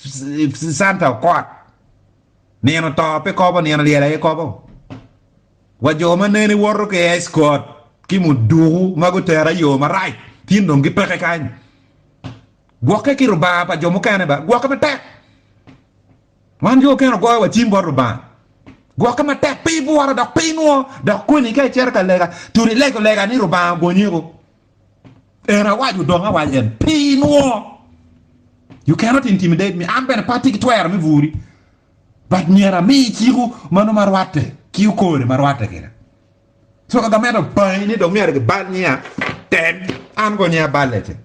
Santa Okot. Nino to pe kobo, nino lyel aye kobo. Wa jo ma nene woto ki escort ki muduku ma gutera yo marac tin dong gipeke kany. Gwokke ki Rubanga pa jo mukene ba, gwokke matek. Wan jo okene ogoyo wa cim bot Rubanga. Gwokke matek, pe ibworo dok pe inwo, dok koni ka icito ka lega, tut ilego lega ni Rubanga ogonyiko. En awaco dong awaco en, pe inwo. You cannot intimidate me. An bene pe atye ki twero me buri. But myero ami ciku ma nongo ma rwatte ki okore ma rwatte kwede. So ka gamente opangi ni dong myero gibal nyiya, tem an go nyiya balle ce.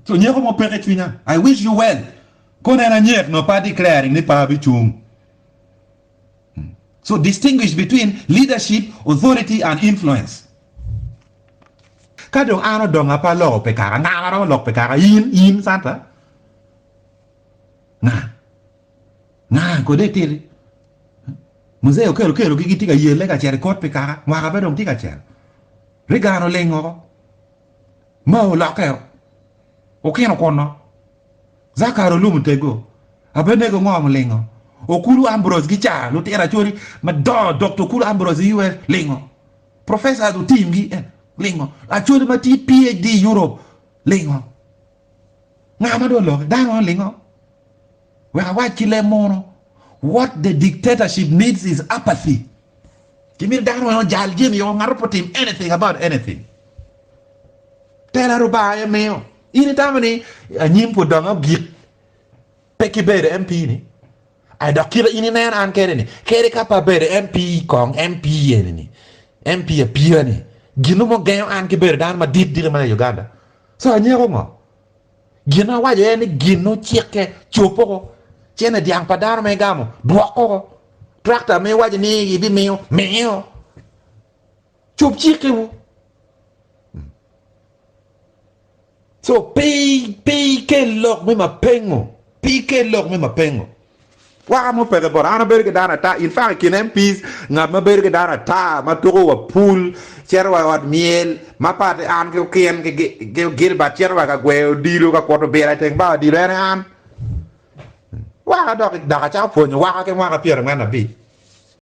So nyeko mo peke cwinya. I wish you well. Kono en anyek no pa declaring ni pe abicung. So distinguish between leadership, authority and influence. Ka dong an odongo apa loko pe kaka, nga ma romo lok pe kaka? In, in Santa? Nga? Nga kode ititi? Muzee okelo kelo gi gitye ka yelle ka cito i kot pi kaka, mwaka pe dong tye ka cito. Reagan oling oko. Mao olokke o. Okino kunno. Zakari Olum oteggo. Abednego ngo olingo. Okulu Ambrose gi ca lutino Acholi madongo Dokta Okulu Ambrose i US lingo. Professors otimgi eh, lingo. Acholi ma tye PhD i Europe lingo. Nga ma dong oloki? Dano olingo. Wek awac ki leb muno, what the dictatorship needs is apathy. Kimito dano weng ojal jami o, ngato pe otim anything about anything. Tela Rubanga aye miyo. In itamo ni anyim pud dong ogik pe ki bedo MP ni? Ai dok kite in ineno an kede ni, kede ka pe abedo MP kong MP eni ni, MP apira ni, gin mo gengo an ki bedo dano madit diki ma i Uganda. So anyeko ngo? Gin ma awaco aye ni gin ocikke cob oko, cene dyang pa dano ma igamo dwok oko, tractor ma iwaco ni ibimiyo miyo, cob cikkewu. So pe pe ikel lok me mapengo, pe ikel lok me mapengo. Waka mo peke bota, an abedo ki dano ata, in fact i kin MPs ngat ma bedo ki dano ata ma tuko wa pool, cito wa i ot myel, ma pat an ki Okin ki Gilbert cito wa ka gweyo odilo ka kuto bira i teng bar odilo en aye an. Waka dok dok acako pwonyo waka ki mwaka 45.